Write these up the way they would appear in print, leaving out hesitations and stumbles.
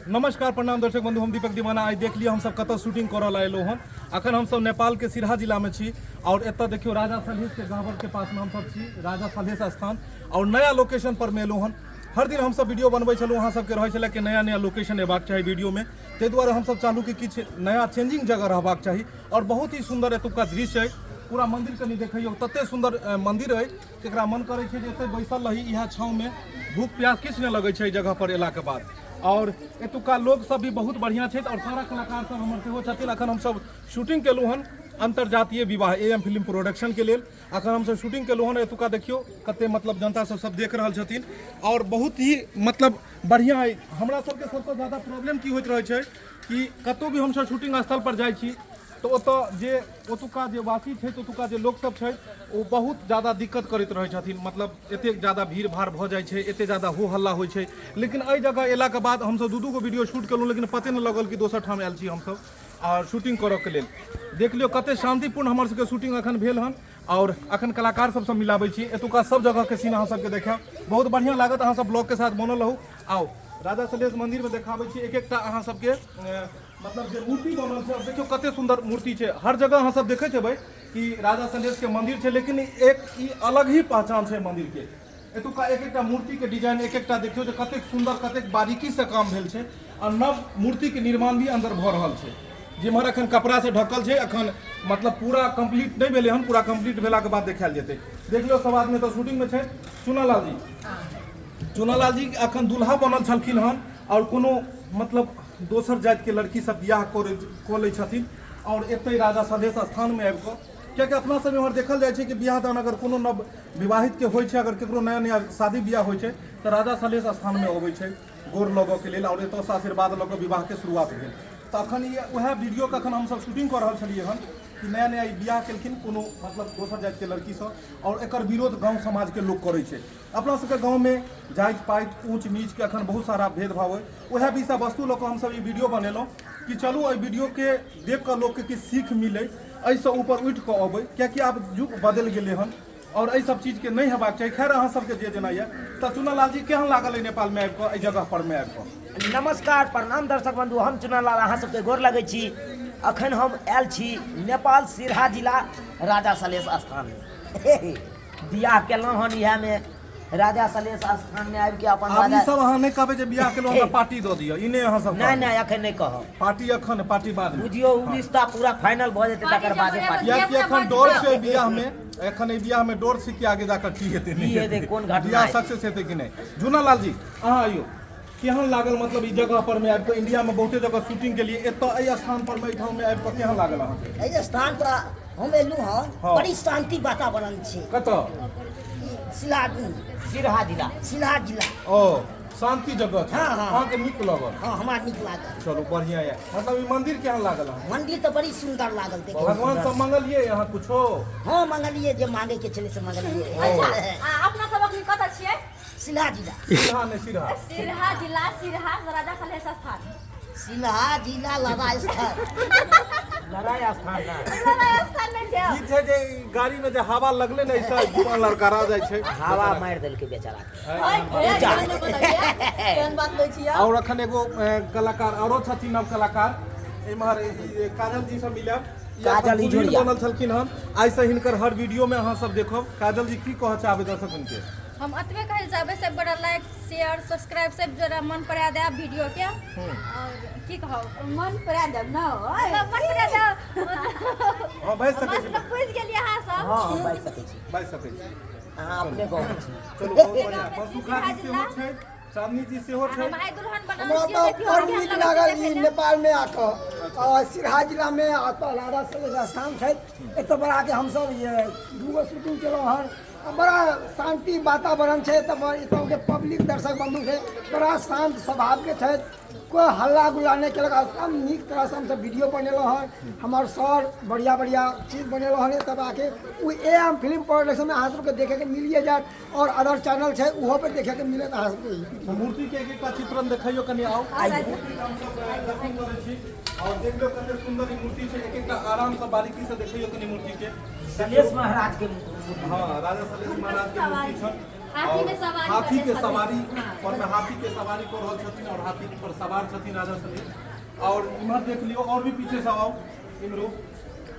नमस्कार प्रणाम दर्शक बंधु, हम दीपक दीवाना। आइ देख लिअ हमसब कतऽ शूटिंग करऽ लए एलहुँ हन। अखन हमसब नेपालके सिरहा जिलामे छी और एतऽ देखियौ राजा सलहेशके गहबरके पासमे हमसब छी, राजा सलहेश स्थान, और नया लोकेशन पर मे एलहुँ हन। हर दिन हमसब वीडियो बनबै छलहुँ, अहाँ सबके रहै छलै कि नया नया लोकेशन एबाक चाही वीडियोमे, ताहि दुआरे हमसब चाहलहुँ कि किछु नया चेंजिंग जगह रहबाक चाही। और बहुत ही सुन्दर एतुका दृश्य अइ, पूरा मंदिर कनि देखैयौ, तते सुन्दर मंदिर अइ कि एकरा मन करै छै जे एतै बैसल रही इएह छाँवमे, भूख प्यास किछु नहि लगै छै एहि जगह पर एलाके बाद। और एतुका लोक सब भी बहुत बढ़िआँ छथि और सारा कलाकार सब हमर सेहो छथिन। अखन हमसब शूटिंग केलहुँ हन अंतर्जातीय विवाह ए एम फिल्म प्रोडक्शन के लेल अखन हमसब शूटिंग केलहुँ हन। एतुका देखियौ कते मतलब जनता सब सब देख रहल छथिन और बहुत ही मतलब बढ़िआँ अइ। हमरा सबके सबसँ ज्यादा प्रॉब्लम की होइत रहै छै कि कतहु भी हमसब शूटिंग स्थल पर जाइ छी तऽ ओतऽ जे ओतुका जे वासी छै, ओतुका जे लोकसब छै, ओ बहुत ज्यादा दिक्कत करैत रहै छथिन। मतलब एतेक ज्यादा भीड़ भाड़ भऽ जाइ छै, एतेक ज्यादा हो हल्ला होइ छै। लेकिन एहि जगह अयलाके बाद हमसब दू दू गो वीडियो शूट केलहुँ, लेकिन पते नहि लगल कि दोसर ठाम आयल छी हमसब आओर शूटिंग करऽके लेल। देख लियौ कते शान्तिपूर्ण हमर सबके शूटिंग अखन भेल हन। और अखन कलाकार सबसँ मिलाबै छी, एतुका सब जगहके सीन अहाँ सबके देखायब, बहुत बढ़िआँ लागत। अहाँ सब ब्लॉगके साथ बनल रहू। आउ राजा सलेश मन्दिरमे देखाबै छी एक एकटा अहाँ सबके मतलब जे मूर्ति बनल छै। देखियौ कते सुन्दर मूर्ति छै। हर जगह अहाँ सब देखैत हेबै कि राजा सलेशके मन्दिर छै, लेकिन एक ई अलग ही पहचान छै मन्दिरके। एतुका एक एकटा मूर्तिके डिजाइन एक एकटा देखियौ जे कतेक सुन्दर, कतेक बारीकीसँ काम भेल छै। आ नव मूर्तिके निर्माण भी अन्दर भऽ रहल छै, जेम्हर अखन कपड़ासँ ढकल छै, अखन मतलब पूरा कम्प्लीट नहि भेलै हन। पूरा कम्प्लीट भेलाके बाद देखायल जेतै। देख लियौ सब आदमी तऽ शूटिंगमे छै। चुनालाल जी, चुनालाल जी अखन दुल्हा बनल छलखिन हन आओर कोनो मतलब दोसर जातिके लड़की सब बियाह कऽ लै छथिन आओर एतै राजा सलहेश स्थानमे आबि कऽ, कियाकि अपना सब एम्हर देखल जाइ छै कि बियाह दान अगर कोनो नव विवाहितके होइ छै, अगर केकरो नया नया शादी बियाह होइ छै तऽ राजा सलहेश स्थानमे अबै छै गोर लगऽके लेल आओर एतऽसँ आशीर्वाद लऽ कऽ विवाहके शुरुआत भेल। तऽ अखन ई उएह वीडियोके अखन हमसब शूटिंग कऽ रहल छलियै हन कि नया नया ई बियाह केलखिन कोनो मतलब दोसर जातिके लड़कीसँ आओर एकर विरोध गाँव समाजके लोक करै छै। अपना सबके गाँवमे जाति पाति ऊँच नीचके अखन बहुत सारा भेदभाव अइ। उएह विषय वस्तु लऽ कऽ हमसब ई वीडियो बनेलहुँ कि चलू एहि वीडियोके देख कऽ लोकके किछु सीख मिलै, एहिसँ ऊपर उठि कऽ अबै, कियाकि आब युग बदलि गेलै हन आओर एहि सब चीजके नहि हेबाक चाही। खैर अहाँ सबके जे जेना यऽ। तऽ चुनालाल जी केहन लागल एहि नेपालमे आबि कऽ, एहि जगह परमे आबि कऽ? नमस्कार प्रणाम दर्शक बंधु, हम चुनालाल अहाँ सबके गोर लगै छी। अखन हम आयल छी नेपाल सिरहा जिला राजा सलेश स्थानमे। बियाह केलहुँ हन इएहमे राजा सलेश स्थानमे आबिके अपन आब ई राजा सब अहाँ नहि कहबै जे बियाह केलहुँ तऽ पार्टी दऽ दिअ, ई नहि अहाँ सब नहि नहि अखन नहि कहब। पार्टी अखन, पार्टी बाद में। बुझियौ ओ रिश्ता पूरा फाइनल भऽ जेतै तकर बादे पार्टी। कियाकि अखन डर छै बियाह में, एखन एहि बियाह में डर छै कि आगे जाकर की हेतै की हेतै, कोन घटना बियाह हेतै। सक्सेस हेतै कि नहि। झूना लाल जी अहाँ आइयो केहन लागल मतलब ई जगह पर में आबि कऽ? इंडिया में बहुते जगह शूटिंग के लिए एतऽ एहि स्थान पर में एहिठाम में आबि कऽ केहन लागल अहाँके? एहि स्थान पर हम एलहुँ हँ, बड़ी शान्ति वातावरण छै। कतऽ? सिला सिरहा जिला। सिरहा जिला। ओ शान्ति जगह छै। हाँ, हाँ। अहाँके नीक लागल? हाँ, हमरा नीक लागल। चलू बढ़िया यऽ। मतलब ई मंदिर केहन लागल अहाँके? मंदिर तऽ बड़ी सुन्दर लागल देखे। भगवान से मंगलियै अहाँ कुछो? हाँ मंगलियै, जे मांगे के छलै से मंगलियै। अच्छा, आ अपना सब अखनी कतऽ छियै? सिलहा जिला। सिरहा नहि सिरहा। सिरहा जिला, सिरहा राजा सलहेश स्थान। सिलहा जिला लड़ा स्थान। लड़ाई स्थान ना। लड़ाई स्थान नहि छै। ई छै जे ई गाड़ी में जे हवा लगले ने, ऐसा जुबान लड़कड़ा जाइ छै। हवा मारि देलकै बेचारा के। हाय, हे, केहन नहि बतबियै? केहन बात लै छियै? और अखन एगो कलाकार औरो छथिन नव कलाकार एम्हर, ई काजल जी से मिलब। ई काजल अखन दुल्हिन इजोरिया। बनल छलखिन हन, आइ से हिनकर हर वीडियो में अहाँ सब देखब। काजल जी की कहऽ चाहबै दर्शक के? हम एतबे कहै लए चाहबै, सब गोटा लाइक शेयर सब्सक्राइब सब गोटा मन परा देब वीडियो के। और की कहब, मन परा देब ना, मन परा देब। हाँ, बाजि सकै छी। मतलब बुझि गेलियै अहाँ सब। हँ हँ बाजि सकै छी। बाजि सकै छी। अहाँ अपने गाँव के छी। चलू बहुत बढ़िया। मनसुखा जी सेहो छै, चांदनी जी सेहो छै। हम आइ दुल्हन बनल हमरा छियै, तऽ देखियौ बड़ केहन नीक लगै छै लागल देखै ई लए। नेपालमे आकऽ आ सिरहा जिलामे आकऽ राधा सलेश स्थान छै, एतऽ पर आके हमसब ये दूगो शूटिंग केलहुँ हन। आ बड़ा शान्ति वातावरण छै एतऽ पर। एतऽके पब्लिक दर्शक बन्धु छै बड़ा शान्त स्वभावके छथि, कोइ हल्ला गुल्ला नहि केलक। आ एकदम नीक तरहसँ हमसब वीडियो बनेलहुँ हन। हमर सर बढ़िआँ बढ़िआँ चीज बनेलहुँ हन एतऽ आके। ओ ए एम फिल्म प्रोडक्शनमे अहाँ सबके देखैके मिलिए जायत आओर अदर चैनल छै ओहो पर देखैके मिलत अहाँ सबके। मूर्ति के एक एकटा चित्रण देखैयो कनि आउ। मूर्ति के हमसब दर्शन करै छी और देख लियौ कते सुन्दर ई मूर्ति छै। एक एकटा आराम से बारीकी से देखैयो कनि मूर्ति के। सलेश महाराज के मूर्ति। हाँ, राजा सलेश महाराज के मूर्ति छल। हाथी में सवारी हाथी के करने सवारी छथिन। हाँ। पर में हाथी के सवारी कऽ रहल छथिन और हाथी पर सवार छथिन राजा सलहेश। और इम्हर देख लियौ, और भी पीछे सब आउ इम्हरो,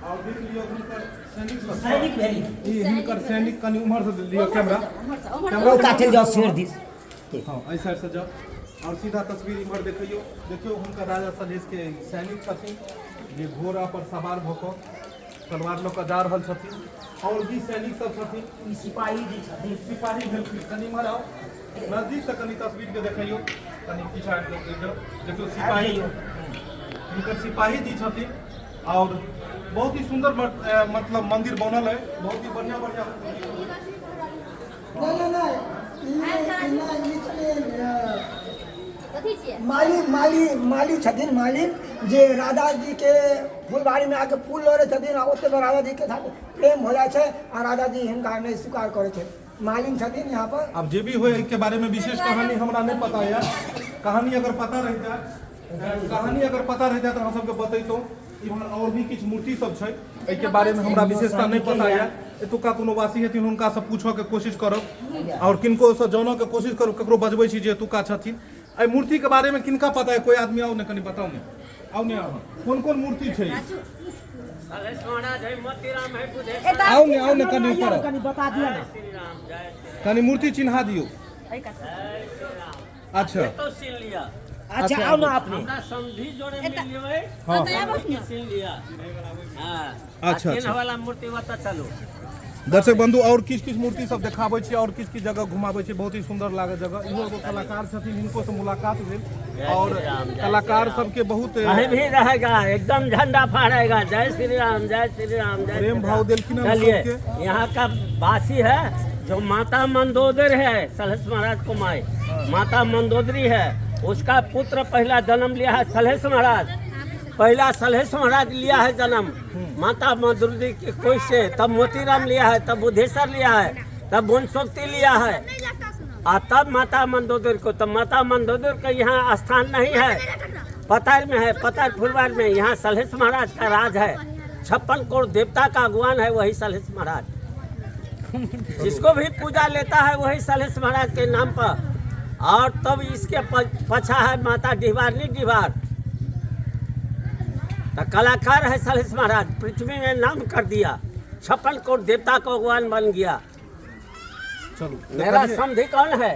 और देख लियौ हुनकर सैनिक सब। सैनिक भेली। ई हिनकर सैनिक। कनि उम्हर से लियौ कैमरा। उम्हर से, उम्हर से। कैमरा। ओ काचल जाओ शेर दिस। हाँ, एहि साइड से जाओ और सीधा तस्वीर इम्हर देखियौ। देखियौ, हुनकर राजा सलहेश के सैनिक छथिन जे घोड़ा पर सवार भऽ कऽ तलवार लऽ कऽ जा रहल छथिन, और भी सैनिक सब छथिन। ई सिपाही जी छथिन। सिपाही भेलखिन। कनि इम्हर आउ नजदीक से, कनि तस्वीर के देखियौ। कनि पीछा हटि कऽ देखियौ। देखियौ सिपाही, हुनकर सिपाही जी छथिन। और बहुत ही सुंदर मतलब मंदिर बनल है, बहुत ही बढ़िया बढ़िया। नहि नहि नहि, ई ई नहि, ई छथिन कथी छियै? माली, माली, माली छथिन। माली जे राधा जी के फुलबाड़ी में आके फूल लोढ़ै छथिन आ ओते पर राधा जी के साथ प्रेम हो जाइ छै आ राधा जी हिनका नहि स्वीकार करै छै। मालिन छथिन यहाँ पर। अब जे भी हो, के बारे में विशेष कहानी हमरा नहीं पता है। कहानी अगर पता रह जाए, कहानी अगर पता रह जाए तऽ हम सबके बतैतहुँ। इम्हर और भी किछु मूर्ति सब छै, एहिके बारे में हमरा विशेषता नहीं पता है। एतुका कोनो वासी हेथिन, हुनका से पूछऽ के कोशिश करब और किनको से जानऽ के कोशिश करब। ककरो बजबै छी जे एतुका छथिन। एहि मूर्ति के बारे में किनका पता है? कोई आदमी आउ ने, कनि बताउ ने। आउ ने अहाँ। कोन कोन मूर्ति छै? आउ ने, आउ ने, कनि ऊपर आउ। कनि बता दिअ ने। कनि मूर्ति चिन्हा दियौ। अच्छा। तो सीन लिया। अच्छा, आउ ने अपने। हमरा समधी जोड़े मिल लेबै। हाँ। सीन लिया, हाँ। अच्छा, अच्छा। वाला मूर्ति बता, चलू। दर्शक बंधु, और किछु किछु मूर्ति सब देखाबै छी और किछु किछु जगह घुमाबै छी। बहुत ही सुंदर लागल जगह। इहो एगो कलाकार छथिन, हिनको से मुलाकात भेल और कलाकार सबके बहुत कहीं भी रहेगा, एकदम झंडा फहराएगा, जय श्री राम, जय श्री राम, जय प्रेम श्री राम। भाव देलखिन हम चलिए। सबके। यहाँ का वासी है जो माता मंदोदरी है, सलहेश महाराज को माई माता मंदोदरी है, उसका पुत्र पहला जन्म लिया है सलहेश महाराज। पहला सलहेश महाराज लिया है जन्म माता मंदोदरी के कोई से, तब मोतीराम लिया है, तब बुद्धेश्वर लिया है, तब वंशोक्ति लिया है आ तब माता मंदोदरी को। तब माता मंदोदरी का यहाँ स्थान नहीं है, पतार में है, पतार फुलवार में। यहाँ सलहेश महाराज का राज है। 56 करोड़ देवता का अगुवान है वही सलहेश महाराज। जिसको भी पूजा लेता है वही सलहेश महाराज के नाम पर। और तब इसके पछा है माता डिहबारनी डिहबार। तो कलाकार है सलहेश महाराज, पृथ्वी में नाम कर दिया, 56 करोड़ देवता का भगवान बन गया। चलू। मेरा समधी कौन है?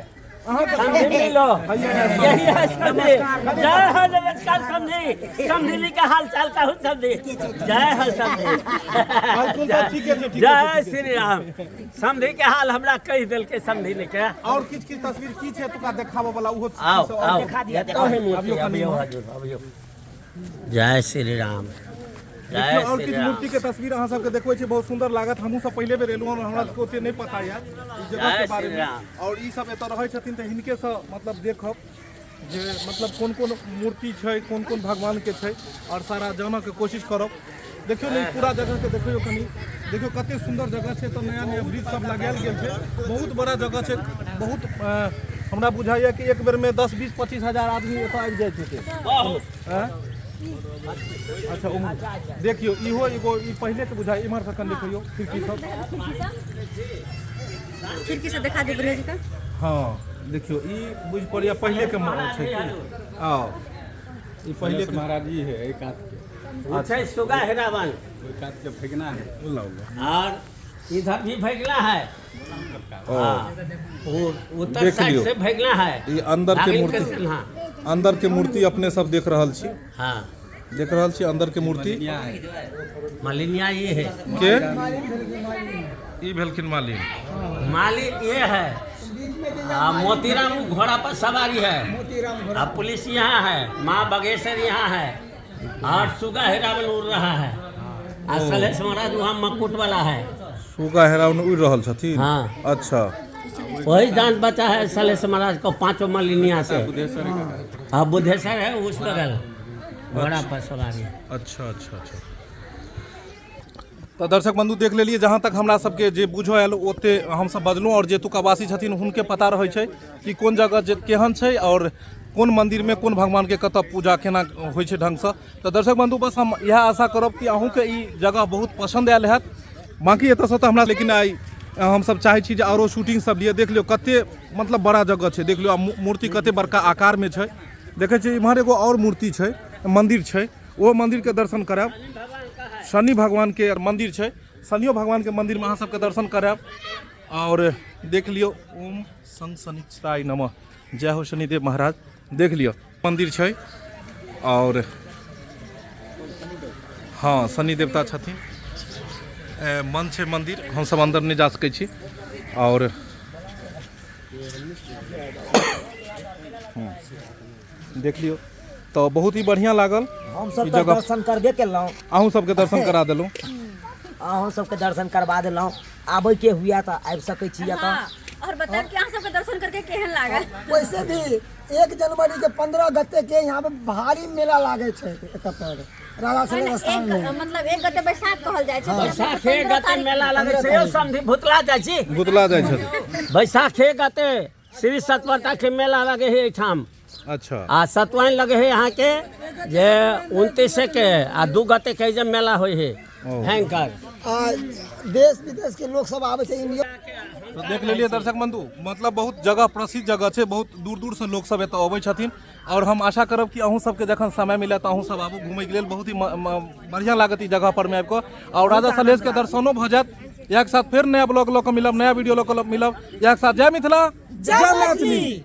समधी मिलो, यही है समधी। जय हो, नमस्कार समधी। समधी का हाल चाल कहू समधी। जय हो समधी। बिल्कुल, तऽ ठीके छै, ठीके छै, जय ठीके छै। श्री राम। समधी के हाल हमरा कहि देलकै समधी ने के। और किछु किछु तस्वीर की छै एतुका देखाबऽ वाला ओहो? आओ आओ। देखा दिअ, एतौ है मूर्ति। अबियौ कनि अबियौ। इम्हर। हजूर अबियौ। जय श्री राम, जय देखियौ, और श्री किछु राम। मूर्ति के तस्वीर अहाँ सबके देखबै छी। बहुत सुंदर लागत। हमहूँ सब पहिले बेर एलहुँ हन, हमरा सबके ओते नहि पता यऽ ई जगह के जय बारे श्री में। राम। और ई सब एतऽ रहै छथिन तऽ हिनके से मतलब देखब जे मतलब कोन कोन मूर्ति छै, कोन कोन भगवान के छै और सारा जानऽ के कोशिश करब। देखियौ ने, ई पूरा जगह के देखियौ कनि। देखियौ कते सुंदर जगह छै। तऽ नया नया वृक्ष सब लगायल गेल छै। बहुत बड़ा जगह छै। बहुत हमरा बुझाइया कि एक बेर में 10, 20, 25 हजार आदमी एतऽ आबि जाइत हेतै। बहुत। आँय? अच्छा, उम्हर देखियौ, इहो एगो ई पहिले के बुझाइ। इम्हर से कनि देखियौ खिड़की सब। खिड़की से देखा दे ब्रज का। हाँ, देखियौ, ई बुझि पड़ैया पहिले के छै की। आओ, ई पहिले के महाराज जी है एक कात के। वो छै सुगा हेरावन। ओहि कात के फेकना है। और इधर भी भगला है। हाँ, वो उत्तर देख साइड लियौ। से भगला है। ई अंदर के नागिन मूर्ति। कृष्ण, हाँ। अंदर के मूर्ति अपने सब देख रहल छी। देख रहल छी अंदर के मूर्ति। मलिनिया ये है। के ई भेलखिन मालिन? माली ये है। बीच में जे हाँ, मोतीराम घोड़ा पर सवारी है। मोतीराम घोड़ा। अब पुलिस यहाँ है, माँ बगेश्वर यहाँ है और सुगा हेरावन उड़ रहा है आ सलेश महाराज वहाँ मकुट वाला है। सुगा हेरावन उड़ि रहल छथिन? हाँ। अच्छा। वही जान बचा है सलेश महाराज को पांचों मलिनिया से। हाँ, बुद्धेश्वर है उस बगल, घोड़ा पर सवारी। अच्छा, तऽ दर्शक बंधु, देख लेलियै, जहाँ तक हमरा सबके जे बुझऽ आयल ओते हमसब बजलहुँ। आओर जे एतुका वासी छथिन, हुनके पता रहै छै कि कोन जगह जे केहन छै आओर कोन मन्दिरमे कोन भगवानके कतऽ पूजा केना होइ छै ढङ्गसँ। तऽ दर्शक बंधु, बस हम इएह आशा करब कि अहूँके ई जगह बहुत पसन्द आयल हैत। बाँकी एतऽसँ तऽ हमरा लेकिन आइ हमसब चाहै छी जे आरो शूटिंग सब लिए। देख लियौ कते मतलब बड़ा जगह छै, देख लियौ आ मूर्ति कते बड़का आकार में छै। देखै छी इम्हर एगो और मूर्ति छै, मंदिर छै, ओ मंदिर के दर्शन करायब। शनि भगवान के मंदिर छै, शनियो भगवान के मंदिर में अहाँ सबके दर्शन करायब। और देख लियौ ओम शं शनिचराय नमः, जय हो शनिदेव महाराज। देख लियौ मंदिर छै और हाँ शनि देवता छथिन। मन छै मंदिर, हमसब अंदर नहीं जा सकै छी। और देख लियौ तो बहुत ही बढ़िया लागल। हमसब ई तऽ जगह दर्शन करबे केलहुँ, अहूँ सबके दर्शन करा देलहुँ, अहूँ सबके दर्शन करबा देलहुँ। आबैके हुए तऽ आबि सकै छी एतऽ। हाँ, और बतायब कि अहाँ सबके दर्शन करके केहन लागल। वैसे भी 1 जनवरी के 15 गते के यहाँ पे भारी मेला लागे छै एतऽ पर राजा सलेश स्थान में। मतलब 1 गते बैसाख कहल जाइ छै। बैसाखे गते मेला लगै छै यौ समधी, भुतला जाइ छी? भुतला जाइ छथि। बैसाखे गते श्री सतवरता के मेला लगे है एहिठाम। अच्छा। आ सतवाइन लगे है अहाँके जे 29 के आ 2 गते के जे मेला होइ है भयंकर। आ देश विदेश के लोग सब आबै छै इंडिया। तो देख लेलिए दर्शक बंधु, मतलब बहुत जगह प्रसिद्ध जगह छै, बहुत दूर दूर से लोग सब एतऽ अबै छथिन। और हम आशा करब कि अहूँ सबके जखन समय मिले तऽ अहूँ सब आबू घूमैके लेल, बहुत ही बढ़िया लागत ई जगह पर में आबि कऽ। और राजा सलहेश के दर्शनो भऽ जायत। इएह के साथ फेर नया ब्लॉग लऽ कऽ मिलब, नया वीडियो लऽ कऽ मिलब। इएह के साथ जय मिथिला, जय मैथिली।